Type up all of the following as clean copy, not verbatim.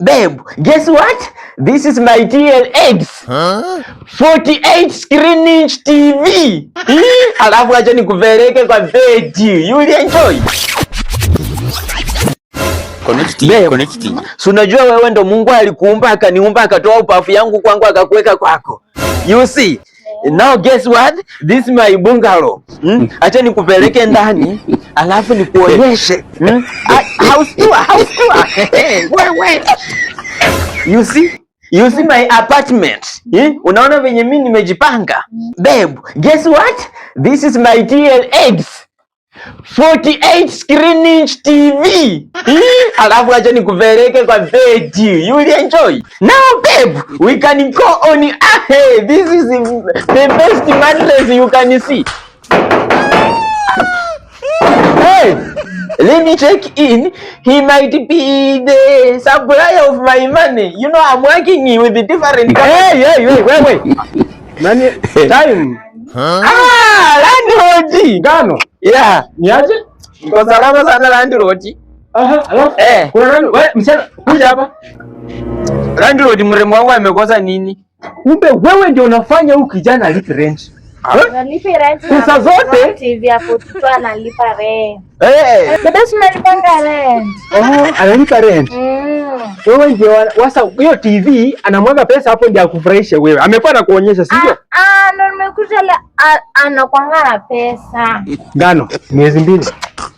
Babe, guess what? This is my TLX. 48 screen inch TV. Alafu acha nikupeleke kwa bed. You will enjoy. Connecting, Babe. Connecting. Si unajua wewe ndo Mungu alikuumba, akaniumba, akatoa ubavu yangu kwangu, akakuweka kwako. You see? Now guess what? This is my bungalow. Acha nikupeleke ndani, alafu nikuonyeshe. Ah, house tour, house tour. Wewe. You see? You see my apartment? Eh? Unaona venye mimi nimejipanga? Babe, guess what? This is my TLX. 48 screen inch TV. Eh? Alafu acha nikupeleke kwa bed. You will enjoy. Now babe, we can go on. Ah, hey, this is the best mattress you can see. Hey, let me check in. He might be the supplier of my money. You know, I'm working with the different. Hey, hey, hey, wewe. Nani time? Ah, landlord. Gano. Yeah. Niaje? Niko salama sana, landlord. Aha, alafu Eh. kuna nani? Wewe msichana, kuja hapa. Landlord, mrembo wangu amekosa nini? Kumbe wewe ndio unafanya huyu kijana alipe rent. Analipa rent na Pesa zote? TV ya 42, analipa rent. Eh. Baba, si unalipanga rent? Oh, analipa rent. Wewe ndio wasa hiyo TV anamwaga pesa hapo ndio akufurahishe wewe. Amekuwa anakuonyesha, si ndio? Ah, ah, ndo nimekuja anakuanga na pesa. Gano, miezi 2.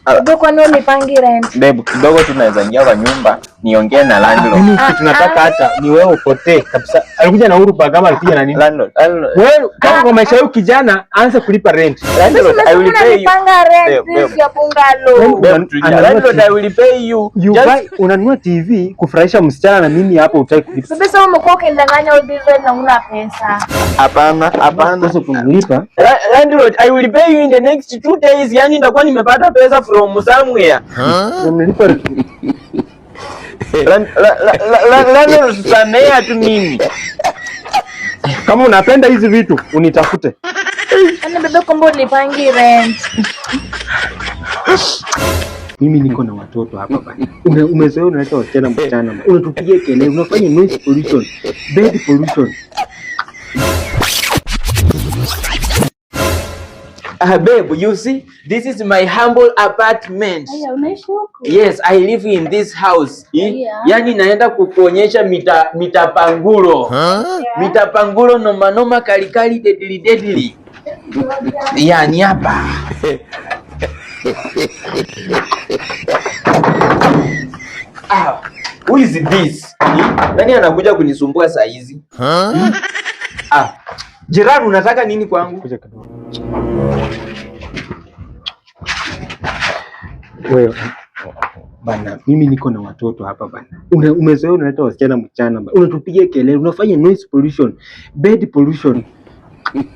Baba, kwani ulipangi rent? Babe, kidogo tunaweza ingia kwa nyumba niongee na landlord. Mimi kitu nataka hata ni wewe upotee kabisa. Alikuja na Uhuru Park kama alikuja na nini? Landlord, landlord. Wewe kama kwa maisha yako kijana aanze kulipa rent. Landlord, I will pay you. Unalipanga rent Babe, this ya bungalow. Babe, tulia. Ananunua Landlord, TV. I will pay you. You Just buy, unanunua TV kufurahisha msichana na mimi hapo hutaki kulipa. Baba, sasa umekuwa ukidanganya all this while na huna pesa. Hapana, hapana. Sasa kunilipa. Landlord, I will pay you in the next 2 days. Yani nitakuwa nimepata pesa from somewhere. Unanilipa. Landlord, samea tu mimi. Kama unapenda hizi vitu unitafute. Yaani baba, kumbe ulipangi rent. Mimi niko na watoto hapa bana. Umezoea unaleta wasichana mchana. Unatupigia kelele, unafanya noise pollution, bed pollution. Ah, babe, you see, this is my humble apartment. Aya, unaishi huko? Yes, I live in this house. Eh? Yeah. Yani naenda kukuonyesha mitapangulo. Mitapangulo noma noma, kalikali, deadly deadly. Yani hapa. Ah, who is this? Eh? Nani anakuja kunisumbua saa hizi? Hmm? Ah, jirani, unataka nini kwangu? Kuja kidogo. Wewe bana, mimi niko na watoto hapa bana. Umezoea unaleta wasichana mchana bana. Unatupigia kelele, unafanya noise pollution, bed pollution.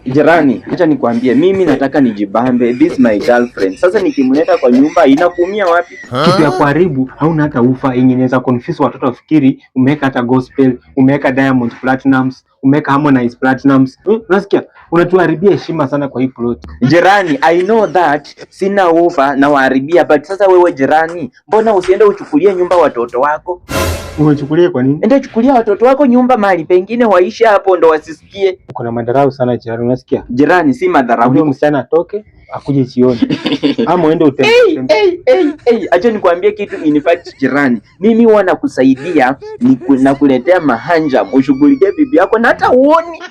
Jirani, acha nikwambie, mimi nataka nijibambe. This is my girlfriend. Sasa nikimleta kwa nyumba inakuumia wapi? Kitu ya kuharibu, hauna hata woofer yenye inaweza confuse watoto wafikiri umeweka hata gospel, umeweka Diamond Platnumz, umeweka Harmonize Platnumz. Unasikia? Unatuharibia heshima sana kwa hii plot. Jirani, I know that sina woofer na waharibia, but sasa wewe jirani, mbona usiende uchukulie nyumba watoto wako? Umechukulia kwa nini? Ende chukulia watoto wako nyumba mahali pengine waishi hapo ndo wasisikie. Uko na madharau sana jirani, unasikia? Jirani, si madharau. Huyo msichana atoke akuje jioni. Ama uende utembee. Hey, hey, hey, hey. Acha nikwambie kitu, in fact jirani, mimi huwa nakusaidia nakuletea mahanja ushughulikie bibi yako na hata uoni.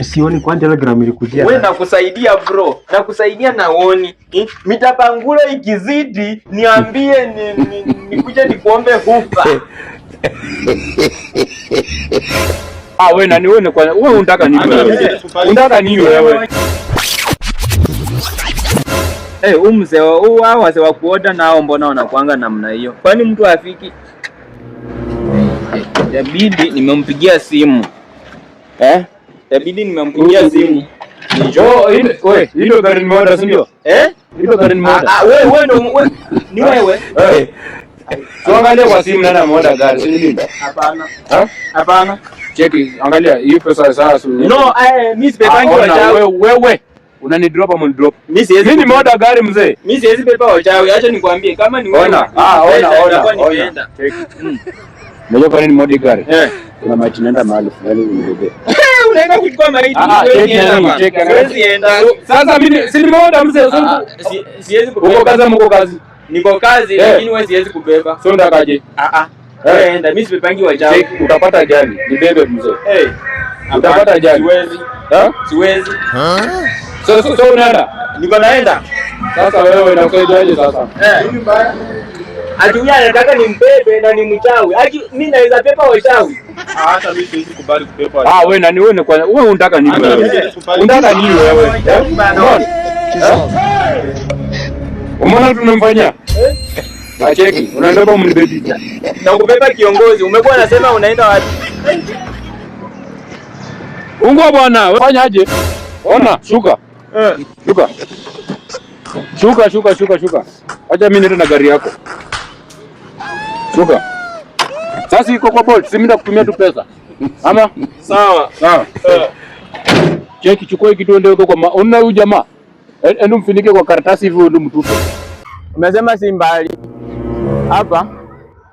Sioni, kwani Telegram ilikujia? We nakusaidia bro, nakusaidia na uoni. Eh, mitapangulo ikizidi niambie nikuje nikuombe woofer. Ah, wewe nani wewe kwa wewe unataka nini wewe? Unataka nini wewe? Eh, hey, mzee huu hao wazee wa kuoda nao mbona wanakuanga namna hiyo? Kwani mtu afiki? Itabidi nimempigia simu. Eh? Itabidi nimempigia simu. Oh, ile wewe, hilo gari nimeorder, si ndio? Eh? Hilo gari nimeorder. Ah, wewe wewe ndo wewe ni wewe. Eh. Tuangalie kwa simu nani ameorder gari, si mimi? Hapana. Ha? Hapana. Cheki, angalia hii pesa sasa. No, eh, mimi sipepangi Ah, ona, wachawi. wewe wewe unani drop ama drop? Mimi siwezi. Mimi nimeorder gari, mzee. Mimi siwezi pepa wachawi. Acha nikwambie kama ni wewe. Ona, ah, ona, pesa ona, itakuwa ona. nimeenda. Cheki. Unajua kwa nini modi gari? Eh. Kuna maiti naenda mahali fulani unibebe. Unaenda kuchukua maiti. Ah, Siwezi cheki enda nani, bana. cheki angalia. Siwezi enda. Sasa mimi si nimeona mzee, Ah, siwezi uko kubeba. kazi ama uko kazi? Niko kazi Eh. lakini wewe siwezi kubeba. Sio ndakaje? Ah ah. Eh. Wewe enda, mimi sibebangi wachawi. Cheki utapata ajali. Nibebe mzee. Eh. Utapata ajali. Siwezi. Eh? Siwezi. So unaenda? Niko naenda. Sasa wewe inakusaidiaje sasa? Eh. Ati huyu anataka nimbebe na ni mchawi. Ati mimi naweza pepa wachawi. Hata mimi siwezi kubali kubebwa. Ah, wewe nani wewe kwa wewe unataka nini Hata mimi wewe? siwezi kubali. Unataka nini wewe? Eh? Umeona? Umeona tunamfanyia? Acheki, unaenda mnibebi. Na kubeba kiongozi. Umekuwa unasema unaenda wapi? Ungwa bwana, wewe fanya aje? Ona, shuka. Eh. Shuka. Shuka, shuka, shuka, shuka. Acha mimi niende na gari yako. Shuka. Sasa iko kwa Bolt, si mimi nakutumia tu pesa. Ama Sawa. sawa. Cheki, chukua hiki tuende huko kwa una huyu jamaa. Endo mfinike kwa karatasi hivi ndio mtupe. Umesema si mbali hapa.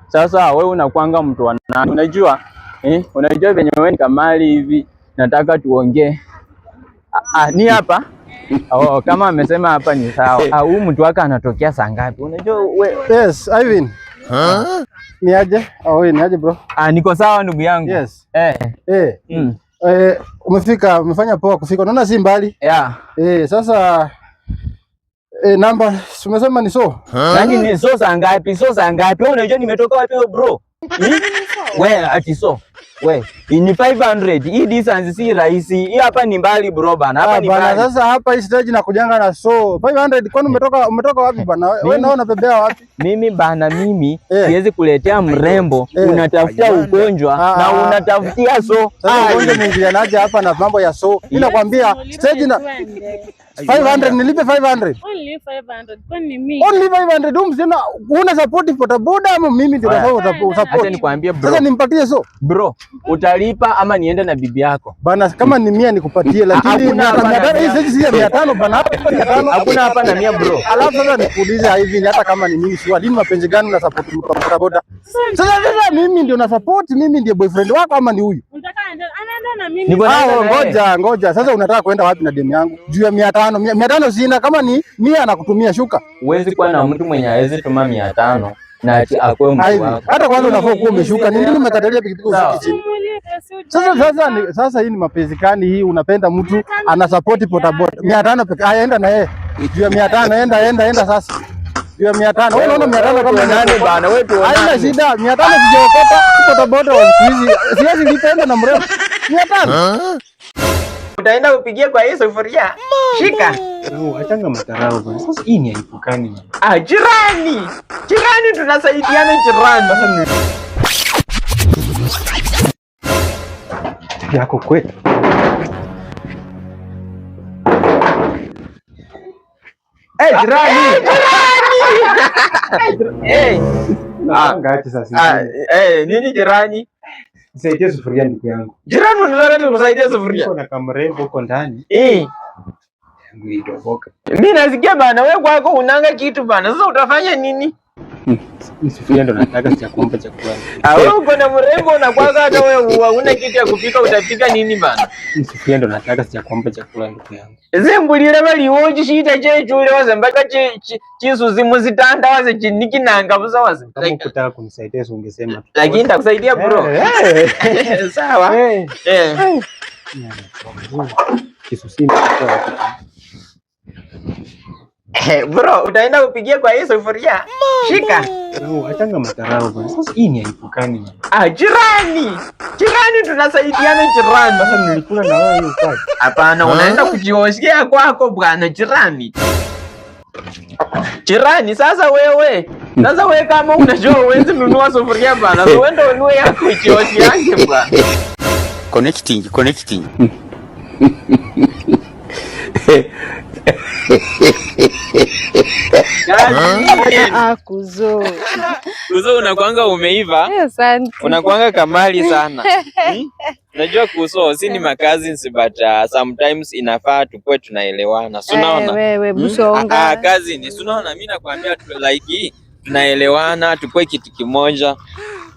Sasa wewe unakwanga mtu wa nani? Unajua eh? Unajua venye wewe ni kamali hivi, nataka tuongee. Ni hapa oh, kama amesema hapa ni sawa. Huyu mtu wake anatokea saa ngapi? Unajua we... Yes, Ivan. Ni aje? Oh, ni aje bro? Niko sawa ndugu yangu. Yes. Eh. Eh, Mm. umefika, umefanya poa kufika. Unaona si mbali. Yeah. Sasa namba si umesema ni so? Nani ni so saa ngapi? So saa ngapi? Wewe unajua nimetoka wapi wewe bro? We ati so. We, ni 500. Hii distance si rahisi. Hii hapa ni mbali bro bana. Hapa Ah, ni bana mbali. sasa hapa hii stage na kujanga na so 500 kwani umetoka wapi bana? Wewe naona unabebea wapi? Mimi bana, mimi Eh. siwezi kuletea mrembo unatafutia ugonjwa na unatafutia so. Sasa ugonjwa mwingilianaje hapa na mambo ya so? Mimi nakwambia stage na 500 nilipe 500. Only 500. Kwani mimi? Only 500 huyu msichana una support bodaboda ama mimi ndio Oya. nafaa Acha usupport. nikwambie bro. Sasa nimpatie so. Bro, utalipa ama niende na bibi yako? Bana kama ni 100 nikupatie, lakini Hakuna hapa na 500 hii mia. sasa si ya 500 bana, hapa 500. Hakuna hapa na mia bro. Alafu sasa nikuulize hivi, hata kama ni mimi sure, lini mapenzi gani una support mtu wa bodaboda? Sasa mimi ndio na support, mimi ndiye boyfriend wako ama ni huyu? Unataka anaenda na mimi. Niko Ah, naenda na yeye. ngoja ngoja. Sasa unataka kwenda wapi na demu yangu? Juu ya 500, 500 sina, kama ni 100 nakutumia shuka. Huwezi kuwa na mtu mwenye hawezi tuma 500 na ati akuwe mtu Hivi. wako. Hata kwanza unafaa kuwa umeshuka. Ni nini umekatalia pikipiki Sawa. ushuki chini? Sasa Sasa hii ni mapenzi gani hii? Unapenda mtu ana support bodaboda 500 peke. Haya, enda na yeye. Juu ya 500 enda enda enda sasa. Juu ya 500. Wewe unaona 500 kama Tuonane bana, wewe tuonane. Haina shida, 500 sijaokota. Bodaboda wa siku hizi siwezi lipenda na mrembo. 500. Utaenda kupigia kwa hii sufuria. Shika. Achanga madharau bwana. Sasa hii ni aibu gani? Ah, jirani. Jirani tunasaidiana jirani. Yako kwetu. Eh, jirani. Eh, Unapanga sasa. nini jirani? Nisaidie sufuria ndugu yangu. Jirani unataka nikusaidie sufuria? Niko na kamrembo huko ndani. Eh. Yangu itoboka. Mimi nasikia bana, wewe kwako unanga kitu bana. Sasa utafanya nini? Ni sufuria ndo nataka sijakuomba chakula. Ah, wewe uko na mrembo na kwako hata wewe huna kitu ya kupika, utapika nini bana? Ni sufuria ndo nataka sijakuomba chakula ndugu yangu. Zembulile baliwo chishita chechule waze mpaka chisuzi muzitanda waze chinikinanga busa waze. Kama ukutaka kunisaidia si ungesema tu. Lakini nitakusaidia bro. Sawa. Eh. Eh. Kisusi nimetoa wapi? Bro, utaenda kupigia kwa hii sufuria. Shika. Achanga madharau bwana. Sasa hii ni aibu gani? Ah, jirani. Jirani tunasaidiana jirani. Sasa nilikula na wewe hiyo kwani? Hapana, unaenda kujioshea kwako bwana jirani. Jirani, sasa wewe. Sasa wewe kama unajua huwezi nunua sufuria bwana, so wewe ndio ununue yako ujioshee bwana. Connecting. Kuzo. Kuzo unakuanga umeiva. Asante. Unakuanga kamali sana. Unajua kuzo si ni ma-cousins but sometimes inafaa tukue tunaelewana. Si unaona? Wewe busonga. Cousin, si unaona mimi nakwambia tu like tunaelewana, tukue kitu kimoja.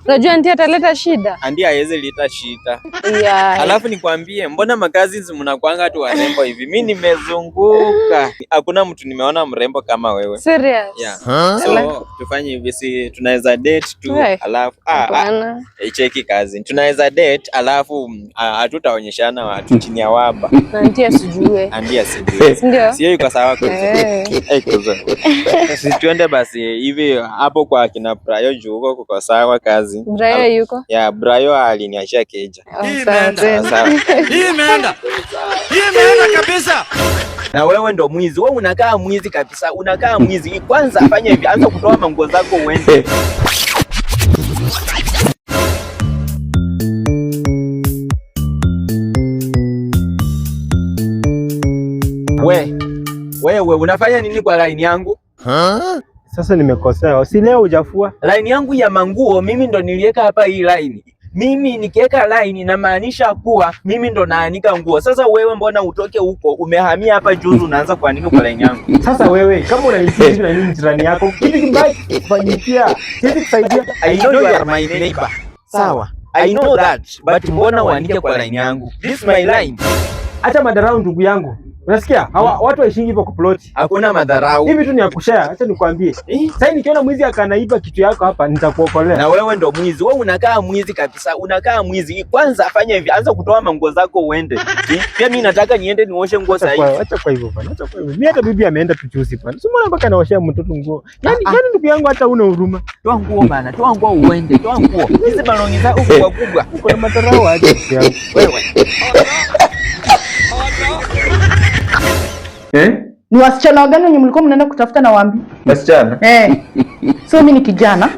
Unajua auntie ataleta shida. Auntie hawezi leta shida. Yeah. Alafu nikwambie, mbona makazi mnakuanga tu warembo hivi? Mi nimezunguka, hakuna mtu nimeona mrembo kama wewe. Serious. Yeah. So tufanye hivi, si tunaweza date tu Hey. alafu Hapana. cheki kazi, tunaweza date alafu hatutaonyeshana watu chini ya waba. Na auntie asijue. Auntie asijue. Ndio. Sio iko sawa kuzo. Eh. Eh, kuzo. Si tuende basi hivi hapo kwa kina Brayo juu huko kuko sawa kazi. Brayo yuko? Yeah, Brayo aliniachia keja. Oh, sawa, Sawa, sawa. Hii imeenda. Hii imeenda kabisa. Na wewe ndo mwizi. Wewe unakaa mwizi kabisa. Unakaa mwizi. Kwanza fanya hivi, anza kutoa manguo zako uende. We, wewe unafanya nini kwa line yangu? Sasa nimekosea. Si leo hujafua? Line yangu ya manguo mimi ndo niliweka hapa hii line. Mimi nikiweka line inamaanisha kuwa mimi ndo naanika nguo. Sasa wewe mbona utoke huko umehamia hapa juzi unaanza kuanika kwa line yangu? Sasa wewe kama unanisikia hivi na nini jirani yako, kitu kibaya kufanyikia, siwezi kusaidia. I know you are my neighbor. Sawa. I know that, but mbona uanike kwa line yangu? This is my line. Acha madharau ndugu yangu. Unasikia? Hawa watu waishingi hivyo kwa ploti. Hakuna madharau. Hivi tu ni ya kushare, acha nikwambie. Sasa nikiona mwizi akanaiba kitu yako hapa nitakuokolea. Na wewe ndo mwizi. Wewe unakaa mwizi kabisa. Unakaa mwizi. Kwanza fanya hivi, anza kutoa manguo zako uende. Pia mimi nataka niende nioshe nguo Acha sasa kwa hivi. acha kwa hivyo bana, acha kwa hivyo. Mimi hata bibi ameenda tu juzi bana. Si mbona mpaka anaoshea mtoto nguo. Yaani ndugu yangu hata huna huruma. Toa nguo bana, toa nguo uende, toa nguo. Hizi balongi zako kubwa kubwa. Uko na madharau aje ndugu yangu. Wewe. Ni wasichana wagani wenye mlikuwa mnaenda kutafuta na waambi? Wasichana. Eh. So mimi ni kijana.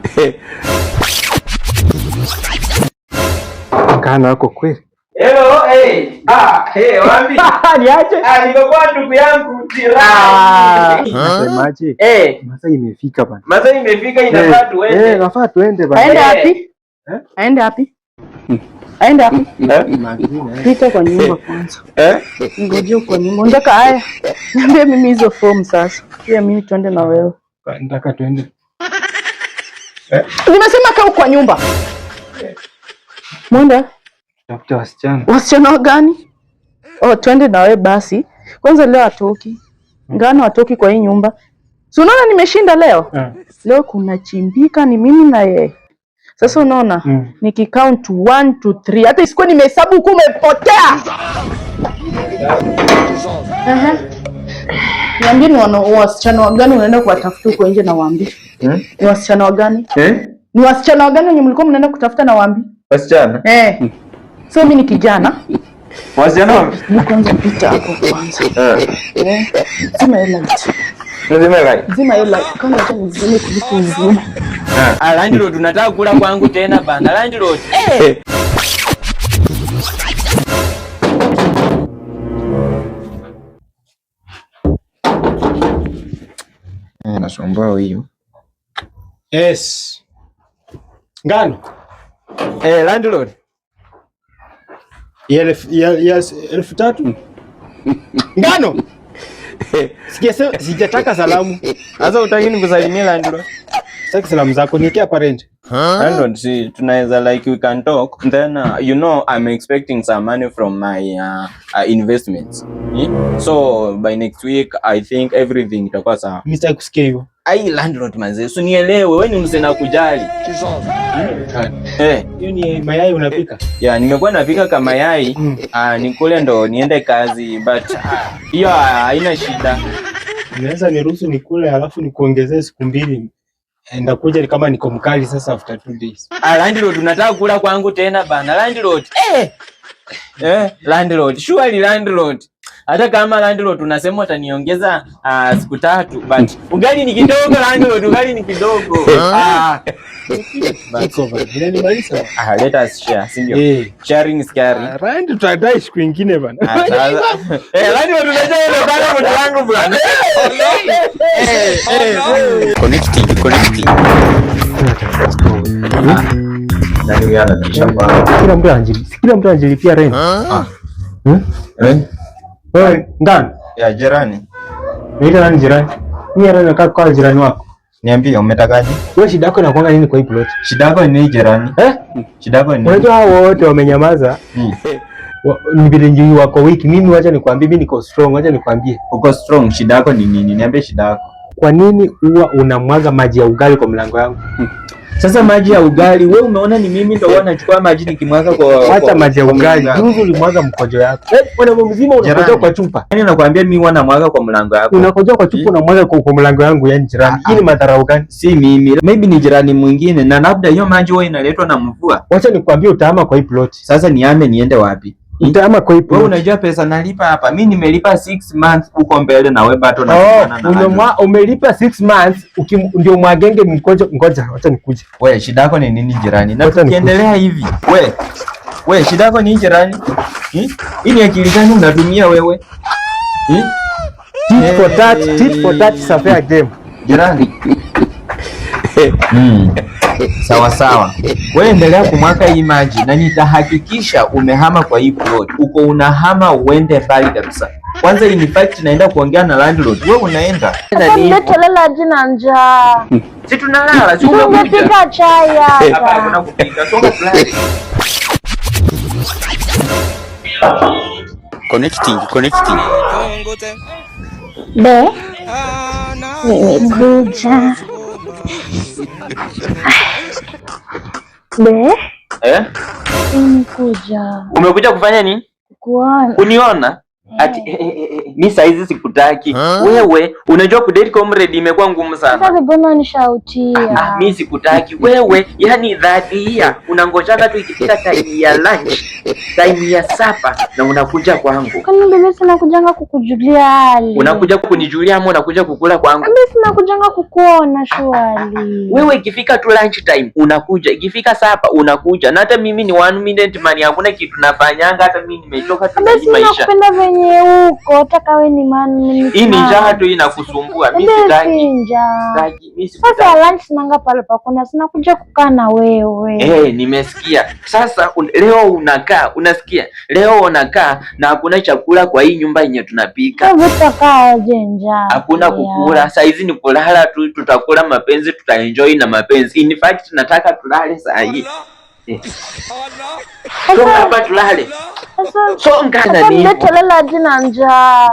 Kana wako kweli. Hello, hey. Ah, hey, wapi? Niache. Ah, niko ndugu yangu jirani. Nasemaje? Eh, Masaa imefika bana. masaa imefika inafaa tuende. Eh, nafaa tuende bana. Aende wapi? Eh? Aende wapi? Aende wapi? Magina, eh. Pita kwa nyumba kwanza. Eh? Ngoje kwa nyumba. Unataka haya. Niambie mimi hizo form sasa. Pia mimi tuende na wewe. Nataka tuende. Nimesema kaa kwa nyumba. Mwenda Tafuta wasichana. wasichana gani? Oh, twende na wewe basi. Kwanza leo atoki. Ngano atoki kwa hii nyumba. Si unaona nimeshinda leo? Leo kuna chimbika ni mimi na yeye. Sasa unaona nikicount 1 2 3 hata isikuwa nimehesabu huku umepotea. Niambie ni wasichana wagani unaenda kuwatafuta huko nje na waambie. Ni wasichana wagani? Eh? Ni wasichana wagani wenye mlikuwa mnaenda kutafuta na waambie? Wasichana. Eh. So mimi ni kijana. Wasichana wapi? Hebu kwanza pita hapo kwanza. Eh. Eh. Zima hiyo light. Nzima light. Zima hiyo light. Kwanza acha nizime kuliko uzime. Ah, landlord unataka kula kwangu tena bana. Landlord. Eh. Nasumbua huyu. Yes. Ngano. Eh, landlord. Ya 3,000. Ngano. Sijataka salamu. Sasa hutaki nikusalimie landlord? Sitaki salamu zako, niwekee hapa rent. Landlord, see, tunaweza like we can talk then you know I'm expecting some money from my investments. Eh? So by next week I think everything itakuwa sawa. Mimi sitaki kusikia hivyo. Ai landlord manze, usinielewe, wewe ni msena kujali. Eh, Hiyo ni mayai unapika. yeah, nimekuwa napika kama yai nikule ndo niende kazi but hiyo haina shida. Unaweza niruhusu nikule alafu nikuongezee siku 2. Ndakuja kama niko mkali sasa after 2 days. Ah, landlord unataka kula kwangu tena bana. Landlord. Eh. Eh, landlord. Surely landlord. Hata kama landlord unasema utaniongeza siku 3 but ugali ni kidogo landlord, ugali ni kidogo. Ah. Iko bana. Inanimaliza. Ah, let us share, si ndio? Eh. Sharing is caring. Rent tutadai siku nyingine bana. Ah, sasa. Eh, landlord unajua wewe bana mtu wangu bwana. Eh, eh. Connecting, connecting. Nani huyu anatisha kwa? Kila mtu anajilipia rent. Eh? Wewe Ngano, Ya jirani. naita nani jirani? Mimi hata nakaa kwa jirani wako. Niambie, umetakaje? Wewe shida yako inakuanga nini kwa hii plot? Shida yako ni nini, jirani? Eh? Shida yako ni nini? Unajua hao wote wamenyamaza. Ni vile njui wako weak. Mimi wacha nikwambie, mimi niko strong, wacha nikwambie. Uko strong, shida yako ni nini? Niambie shida yako. Kwa nini huwa unamwaga maji ya ugali kwa mlango yangu? Sasa maji ya ugali, we umeona ni mimi ndo huwa nachukua maji nikimwaga kwa Wacha maji ya kwa ugali. mlango. Juzi ulimwaga mkojo yako. Eh, wewe mzima unakojoa Jirani. kwa chupa. Yaani nakwambia mimi huwa namwaga kwa mlango yako. Unakojoa kwa chupa, unamwaga kwa mlango yangu, yani jirani. Hii ni madharau gani? Si mimi, maybe ni jirani mwingine, na labda hiyo maji huwa inaletwa na mvua. Wacha nikwambie, utahama kwa hii plot. Sasa niame niende wapi? Utahama kwa hii Wewe plot. unajua pesa nalipa hapa. Mimi nimelipa 6 months huko mbele na wewe bado Oh, unapambana na landlord. umelipa 6 months ndio mwagenge mkojo. Ngoja, wacha nikuje. We, shida yako ni nini, jirani? Na Wacha nikuje. tukiendelea hivi, we, shida yako ni nini, jirani? Hii ni akili gani unatumia wewe? Tit for tat, tit for tat is a fair game. Jirani. Sawa sawa. Wewe endelea kumwaka hii maji na nitahakikisha umehama kwa hii plot. Uko unahama uende mbali kabisa. Kwanza in fact naenda kuongea na landlord. Wewe unaenda. Sasa mmetolala aje na njaa? Si tunalala, si umekuja. Tungepika chai Hapa hapa. hakuna kupika. Songa tulale. Connecting, connecting. Be, nimekuja. Be, Eh? nimekuja Umekuja kufanya nini? kuona. Kuniona? Ati mi saizi sikutaki. Wewe unajua kudate comrade imekuwa ngumu sana. Sasa mbona unishautia? Ah, mi sikutaki wewe, yani dhadia unangojaga tu ikifika time ya lunch, time ya supper na unakuja kwangu. Kwani bebe sinakujanga kukujulia hali? Unakuja kunijulia ama unakuja kukula kwangu? Bebe sinakujanga kukuona shwali. Wewe ikifika tu lunch time unakuja, ikifika supper unakuja, na hata mimi ni one minute man, hakuna kitu nafanyanga, hata mimi nimechoka tu na Bebe hii maisha. sinakupenda venye uko, hata kawe ni man. Hii ni njaa tu inakusumbua, mi Bebe sitaki. si njaa. Sitaki, mi sikutaki. Sasa lunch sinanga pale pakuna, sinakuja kukaa na wewe. Nimesikia. Sasa leo unakaa, unasikia? Leo unakaa na hakuna chakula kwa hii nyumba yenye tunapika. Sasa tutakaa aje njaa? Hakuna pia? kukula. Saa hizi ni kulala tu, tutakula mapenzi, tutaenjoy na mapenzi. In fact nataka tulale saa hii. Songa hapa tulale. Sasa Songa na sasa nini? mmetolala aje na njaa?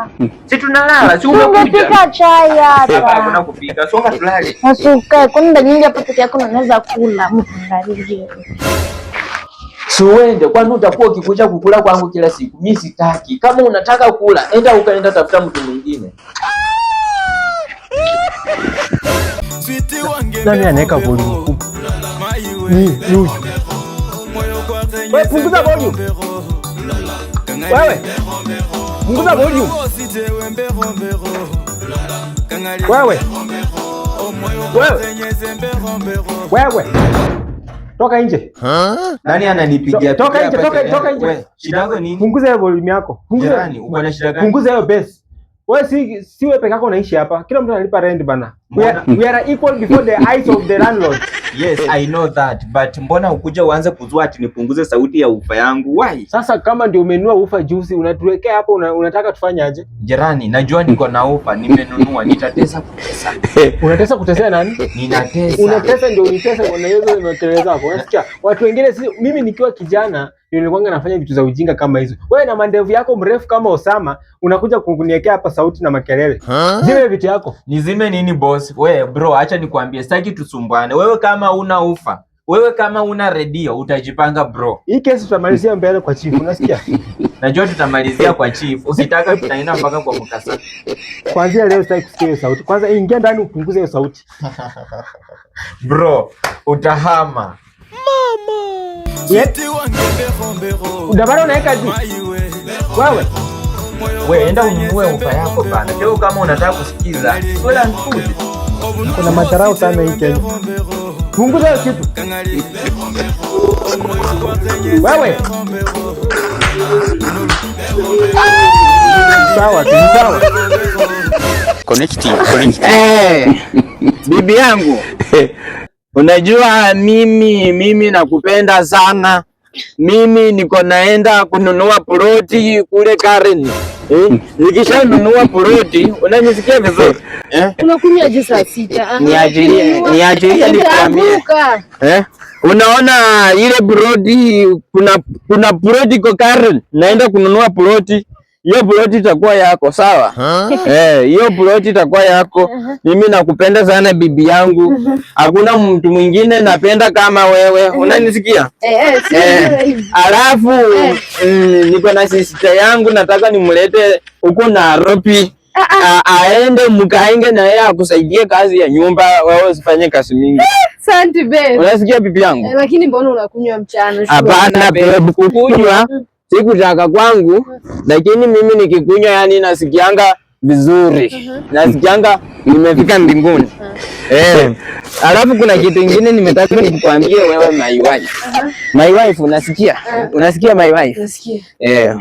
Si tunalala, si umekuja. Tungepika chai Hapa hapa. hakuna kupika. Songa tulale. Sasa ukae, kwani muda nyingi hapa peke yako unaweza kula, mfungalie. Si uende, kwani utakuwa ukikuja kukula kwangu kila siku? Mi sitaki. Kama unataka kula, enda ukaenda tafuta mtu mwingine. Nani anaweka volume kubwa? Ni huyu. Wewe punguza volume. Wewe punguza volume. Wewe. Wewe. Wewe. Toka nje. Nani ananipigia? Toka pigia nje, hapa toka kelele? toka nje. We, shida yako nini? Punguza hiyo volume yako. Punguza. Jirani, uko na shida gani? Punguza hiyo bass. Wewe si wewe peke yako unaishi hapa. Kila mtu analipa rent bana. We are equal before the eyes of the landlord. Yes, I know that, but mbona ukuja uanze kuzua ati nipunguze sauti ya woofer yangu? Why? Sasa kama ndio umenunua woofer juzi unatuwekea hapo unataka tufanye aje? Jirani, najua niko na woofer, nimenunua, nitatesa kutesa. Unatesa kutesea nani? Ninatesa. Unatesa ndio unitesa kwa hizo makelele zako. Unasikia? Watu wengine si mimi nikiwa kijana ndio nilikuwa nafanya vitu za ujinga kama hizo. Wewe na mandevu yako mrefu kama Osama unakuja kuniwekea hapa sauti na makelele. Zime vitu yako. Nizime nini boss? We bro, acha nikwambie, sitaki tusumbuane. Wewe kama una woofer, wewe kama una redio utajipanga bro. Hii kesi tutamalizia mbele kwa chief, unasikia? Najua tutamalizia kwa chief. Ukitaka tutaenda mpaka kwa mkasa. Kwanzia leo sitaki kusikia hiyo sauti. Kwanza ingia ndani upunguze hiyo sauti. Bro, utahama. Udabara unaweka juu. Wewe We enda ununue woofer yako bana. Leo kama unataka kusikiza, well and good. kuna madharau sana hii Kenya. Punguza hiyo kitu. Wewe. Sawa tu, ni sawa. Connecting, connecting. Bibi yangu, unajua mimi nakupenda sana. Mimi niko naenda kununua ploti kule Karen. Eh? Nikishanunua ploti, unanisikia vizuri? Eh? Unakunywa aje saa 6? Niachilie, niachilie nikwambie. Nitaanguka. Eh? Unaona ile ploti, kuna ploti kwa Karen. Naenda kununua ploti. Hiyo ploti itakuwa yako, sawa? Eh, hiyo ploti itakuwa yako. Mimi nakupenda sana bibi yangu. Hakuna mtu mwingine napenda kama wewe. Unanisikia? Eh, si Eh, alafu niko na sister yangu nataka nimlete huko Nairobi. Aende mkaenge na yeye akusaidie kazi ya nyumba, wewe usifanye kazi mingi. Asante babe. Unasikia bibi yangu? Eh, lakini mbona unakunywa mchana? Hapana babe, kukunywa sikutaka kwangu, lakini mimi nikikunywa yani nasikianga vizuri. Nasikianga nimefika mbinguni. Eh. Alafu kuna kitu kingine nimetaka nikuambie wewe my wife. My wife, unasikia? Unasikia my wife? Nasikia. Eh.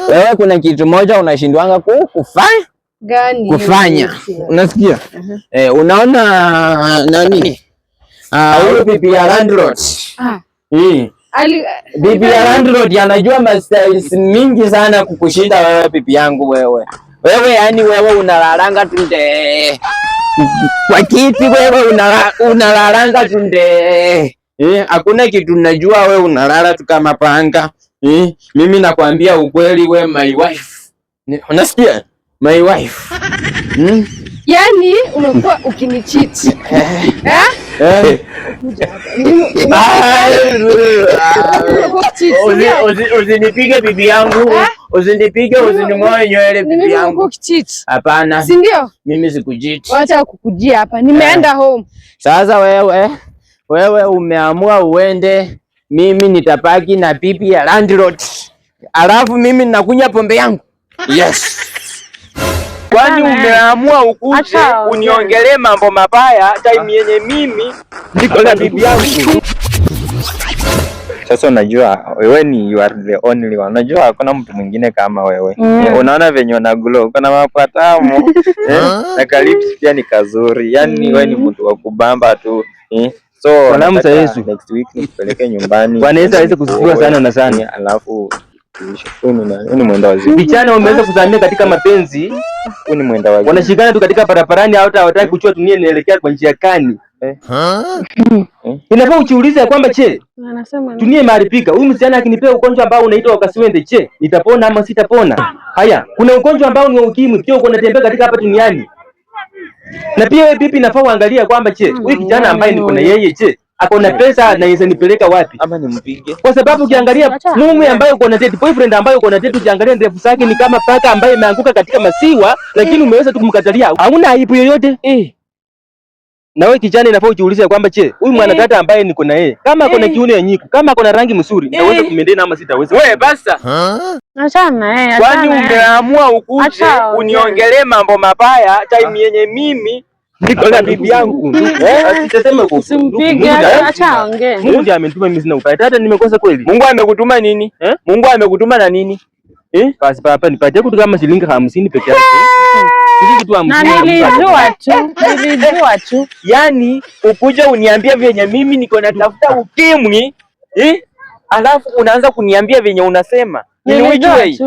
Wewe kuna kitu moja unashindwanga kufanya Gani? kufanya. Unasikia? Eh, unaona nani? Huyu bibi ya landlord. Ah. Bibi ya landlord anajua mastyles mingi sana kukushinda wewe bibi yangu wewe. Wewe yani wewe unalalanga tunde. Kwa kiti wewe unalalanga tunde. Hakuna kitu najua wewe unalala tu kama panga. Mimi nakwambia ukweli we my wife. Unasikia? My wife. Yaani umekuwa ukinicheat. Eh? Eh? Usinipige bibi yangu. Usinipige, usining'oe nywele bibi yangu. Hapana. Si ndio? Mimi sikucheat. Wacha kukujia hapa. Nimeenda home. Sasa wewe umeamua uende, mimi nitabaki na bibi ya landlord. Alafu mimi ninakunywa pombe yangu. Yes. Kwani umeamua ukuje uniongelee mambo mabaya time yenye mimi niko na bibi yangu? Sasa unajua wewe ni you are the only one. Unajua hakuna mtu mwingine kama wewe. Unaona venye una glow, kuna mapatamu na ka lips pia ni kazuri. Yaani wewe ni mtu wa kubamba tu. So Bwana Yesu, next week nikupeleke nyumbani. Bwana Yesu aweze kusifiwa sana na sana. Alafu huyu ni mwenda wazimu. Vijana wameweza kuzamia katika mapenzi. Huyu ni mwenda wazimu. Wanashikana tu katika barabarani, hata hawataki kujua dunia inaelekea kwa njia gani. Inafaa ujiulize kwamba che, dunia imeharibika. Huyu msichana akinipea ugonjwa ambao unaitwa ukasiwende, che, nitapona ama sitapona? Haya, kuna ugonjwa ambao ni wa ukimwi pia uko unatembea katika hapa duniani. Na pia wewe bibi inafaa uangalia kwamba che, huyu kijana ambaye niko na yeye che, ako na pesa na yeye nipeleka wapi? Ama nimpige. Kwa sababu ukiangalia mume ambaye uko na date, boyfriend ambaye uko na date, ukiangalia ndevu zake ni kama paka ambaye imeanguka katika masiwa, lakini umeweza tu kumkatalia. Hauna aibu yoyote. Na wewe kijana inafaa ujiulize kwamba che, huyu mwanadada ambaye niko na yeye, kama ako na kiuno ya nyiku, kama ako na rangi mzuri, nitaweza kumendena ama sitaweza? Wewe basta. Achana eh, Kwani umeamua ukuje uniongelee mambo mabaya time yenye mimi niko na bibi yangu? Sitasema kwa Usimpige, acha aongee. Mungu ndiye amenituma mimi, sina ubaya. Tata, nimekosa kweli? Mungu amekutuma nini? Mungu amekutuma na nini? Basi papa nipatie kitu kama shilingi 50 peke yake. Shilingi tu 50. Na nilijua tu, nilijua tu. Yaani ukuje uniambia vyenye mimi niko natafuta ukimwi, Alafu unaanza kuniambia vyenye unasema. In which way?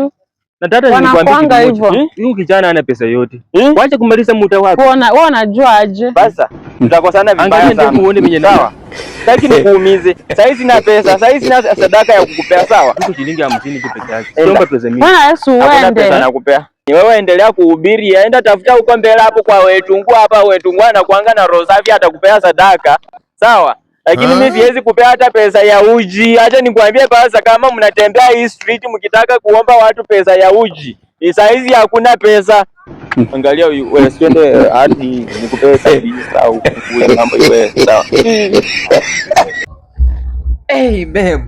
Na dada, nilikwambia Wanakuanga kitu moja. hivyo. Huyu kijana ana pesa yote. Wacha kumaliza muda wako. Wewe unajua aje? Basa, tutakosana vibaya Angalia sana. ndevu uone mwenye Sawa. Sitaki nikuumize. Sasa sina pesa, sasa sina sadaka ya kukupea sawa. Huko shilingi 50 tu peke yake. Enda. Siomba pesa mingi. Bwana Yesu Hakuna uende. pesa nakupea. Ni wewe endelea kuhubiri, enda tafuta huko mbele hapo kwa Wetungua hapa, Wetungua na kuanga na roho safi atakupea sadaka. Sawa? Lakini mimi siwezi kupea hata pesa ya uji. Acha nikwambie basa, kama mnatembea hii street mkitaka kuomba watu pesa ya uji, ni saa hizi hakuna pesa. Angalia huyu, wewe siende hadi nikupee kabisa au kule mambo iwe sawa. Hey babe,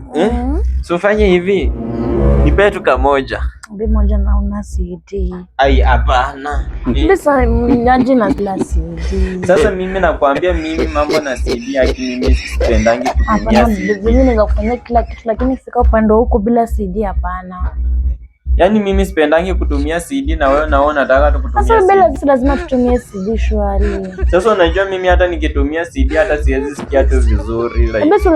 So fanye hivi. Nipe tu kamoja. Mbi moja naona CD. Ai, hapana. Pesa mnyaji na kila CD. Sasa mimi nakwambia, mimi mambo na CD yake mimi sipendangi kutumia Hapana, CD. mimi naweza kufanyia kila kitu lakini fika upande huko bila CD hapana. Yaani mimi sipendangi kutumia CD na wewe naona nataka tu kutumia Sasa CD. bila si lazima tutumie CD shwari. Sasa unajua mimi hata nikitumia CD hata siwezi sikia tu vizuri like. Basi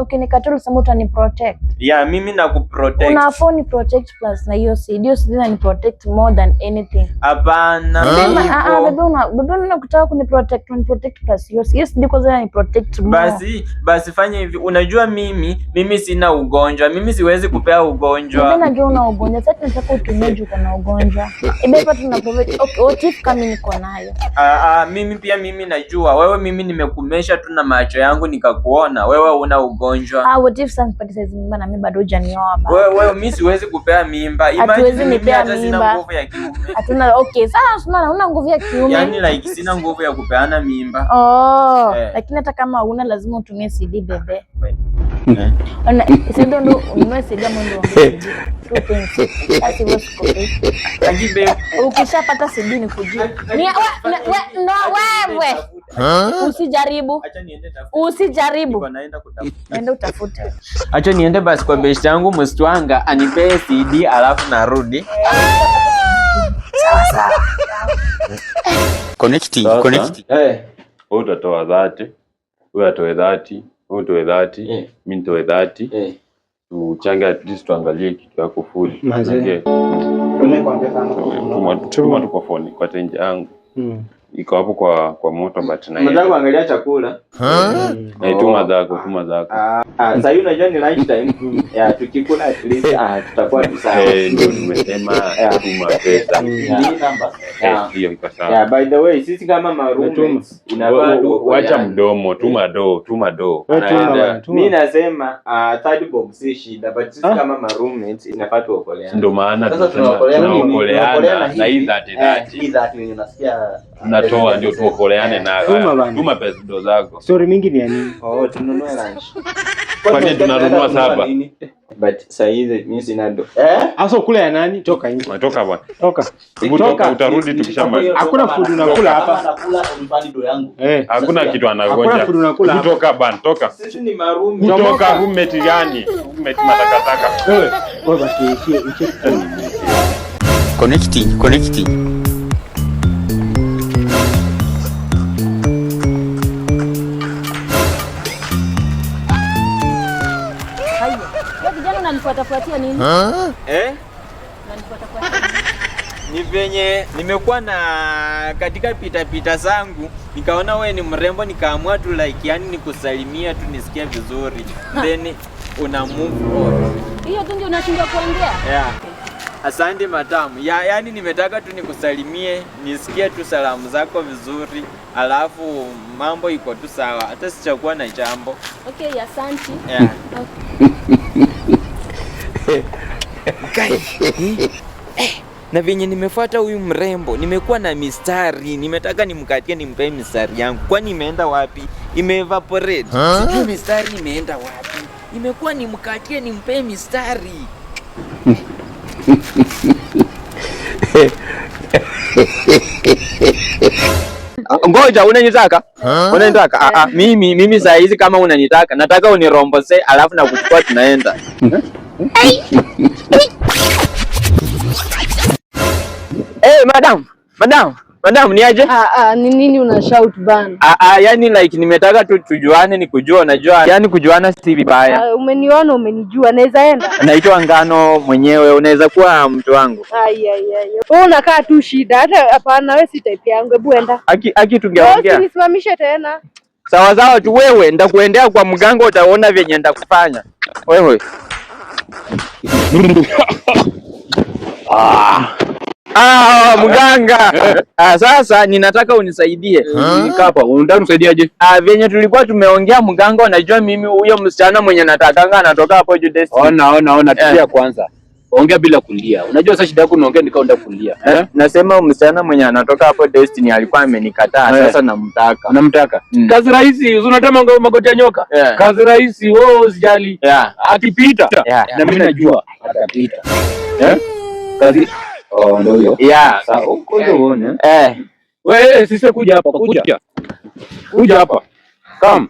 ukinikataa ulisema utani protect. Yeah, mimi nakuprotect. Unafaa ni protect plus na hiyo CD, hiyo CD inani protect more than anything. Hapana. Babe, hivyo. babe una babe una kutaka kuni protect, unani protect plus hiyo CD kwanza inani protect more. Basi basi fanya hivi. Unajua mimi sina ugonjwa. Mimi siwezi kupea Babe, ugonjwa. najua una ugonjwa. Sasa tunataka utumie juu uko na ugonjwa. Ebe hapa tuna provide. Okay, what if kama niko nayo? Mimi pia mimi najua. Wewe mimi nimekumesha tu na macho yangu nikakuona. Wewe una ugonjwa. Ah, what if sasa nipate size mimba na mimi bado hujanioa ba. Wewe mimi siwezi kupea mimba. Imagine Hatuwezi mimi nipea hata sina mimba. nguvu ya kiume. Hatuna okay, sasa unaona una nguvu ya kiume. Yaani like sina nguvu ya kupeana mimba. Oh, Eh. lakini hata kama una lazima utumie CD bebe. Ona, CD ndo ununue CD ama ndo uongee CD. Two things. Sasa hivyo sikopi. Aki babe, Ukishapata CD nikujue. Ni we, no wewe. Usijaribu. acha niende tafute. Usijaribu. Niko naenda kutafuta. Enda utafute. Acha niende basi kwa best yangu Mstwanga anipee CD alafu narudi. Connecting, Sasa, connecting. Eh. Wewe utatoa 30, wewe atoe 30, wewe utoe 30, mimi nitoe 30. Tuchange at least tuangalie kitu yako full. Mazee. Okay. Tuma tu kwa phone kwa tenje yangu. Iko hapo kwa moto but na Nataka kuangalia chakula. Eh, tuma zako, tuma zako. Sasa hivi unajua ni lunch time. Yeah, tukikula at least tutakuwa tu sawa. Eh, ndio nimesema tuma pesa. Eh, hiyo iko sawa. Yeah, by the way, sisi kama ma roommates inafaa tu Wacha mdomo, tuma do, tuma do. Wewe tuma Naenda. bana, tuma. Mimi nasema third box si shida, but sisi kama ma roommates inafaa tuokoleane. Ndio maana Sasa tunasema tunaokoleana nini? tunaokoleana na hii hivi. 30 Eh, 30. hii 30 yenye unasikia Tunatoa ndio tuokoleane nayo. Tuma bana. Tuma pesa ndo zako. Story mingi ni ya nini? Oh, tununue lunch. Kwani tunanunua saba? But saa hizi mimi sina do. Asa ukula ya nani? Toka nje. Unatoka bwana. Toka. Hebu toka utarudi tukishamaliza. Hakuna food unakula hapa. Nakula unipani do yangu. Eh. Hakuna kitu anangoja. Hakuna food unakula hapa. Kutoka bana, toka. Sisi ni ma roommates. Kutoka roommate gani? Roommate matakataka. Wewe, wewe basi ishie ishie. Connecting, connecting. Haya. Wewe kijana unanifuatafuatia nini? Eh? Unanifuatafuatia nini? Ni venye nimekuwa na katika pita pita zangu nikaona wewe ni mrembo, nikaamua tu like yani nikusalimia tu nisikie vizuri, then una move on. Hiyo tu ndio unashindwa kuongea? Yeah. Asante matamu. Yani nimetaka tu nikusalimie, nisikie tu salamu zako vizuri, alafu mambo iko tu sawa, hata sichakuwa na jambo. Okay, asante. Yeah. Okay. Na venye nimefuata huyu mrembo, nimekuwa na mistari, nimetaka nimkatie nimpee mistari yangu. Kwani imeenda wapi? Imeevaporate. Sijui mistari imeenda wapi. Imekuwa nimkatie nimpee mistari. Ngoja, unanitaka? Unanitaka? Mimi saa hizi kama unanitaka, nataka unirombose alafu na kuchukua tunaenda. Eh, madam, madam, madam ni aje? Ni nini una shout bana? Yani like nimetaka tu tujuane, nikujua, unajua. Yani kujuana si vibaya. Umeniona, umenijua, naweza enda. Naitwa Ngano mwenyewe, unaweza kuwa mtu wangu. Ai ai ai. Wewe unakaa tu shida. Hata hapana, wewe si type yangu. Hebu enda. Aki tungeongea. Usinisimamishe tena. Sawa sawa tu wewe, ndakuendea kwa mganga utaona vyenye ndakufanya. Wewe. Mganga. Sasa ninataka unisaidie. Hapa unataka nisaidiaje? Vyenye tulikuwa tumeongea mganga, unajua mimi huyo msichana mwenye natakanga anatoka hapo juu destiny. Ona, tulia kwanza. Ongea bila kulia. Unajua sasa shida yako unaongea nikao unataka kulia. Nasema msichana mwenye anatoka hapo Destiny alikuwa amenikataa, sasa namtaka. Unamtaka? Kazi rahisi, unataka magoti ya nyoka. Kazi rahisi, wewe usijali. Akipita na mimi najua atapita. Kazi ndio hiyo. Sasa ngoja uone. Wewe sisi kuja hapa, kuja. Kuja hapa. Come.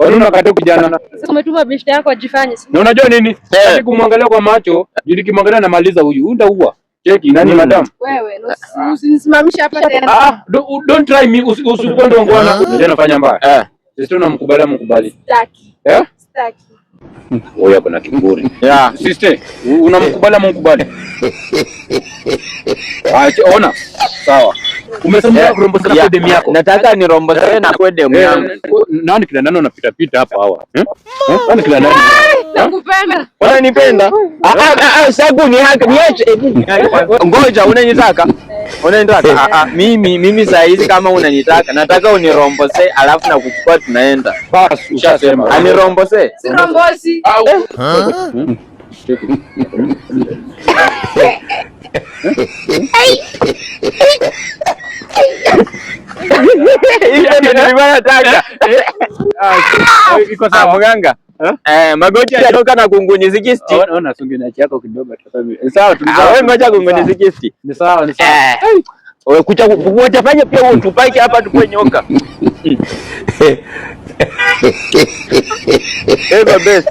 Kwa nini unakataa kijana? Sasa umetuma beshte yako ajifanye. Na unajua nini? Sitaki kumwangalia kwa macho, juu nikimwangalia namaliza huyu. Huyu ndaua. Cheki nani madam? Wewe usinisimamishe hapa tena. Ah, don't try me, usikuwe ndo ngwana. Unajua nafanya mbaya. Sister, unamkubali mkubali? Sitaki. Eh? Sitaki. Huyu ako na kiburi. Yeah. Sister, unamkubali ama mkubali? Ah, ona. Sawa. Umesema kurombo sana kwa demu yako. Nataka nirombosee na kwa demu yangu. Nani kina nani wanapita pita hapa hawa? Eh? Eh? Nani kina nani? Nakupenda. Unanipenda? Ah, ah, ah, ah, sagu ni haka niache. Ngoja, unanitaka? Unanitaka? Ah, ah, mimi saa hizi kama unanitaka, nataka unirombose alafu na kuchukua tunaenda. Bas, ushasema. Anirombose. Sirombosi. Hiyo ndio nilikuwa nataka. Iko sawa. Mganga. Eh, magoti yatoka na kunguni 60. Ona sungi yako kidogo. Sawa, Ah, wewe ngoja kunguni 60. Ni sawa, ni sawa. Wewe kucha utafanya pia utupake hapa tukue nyoka. Eh, best.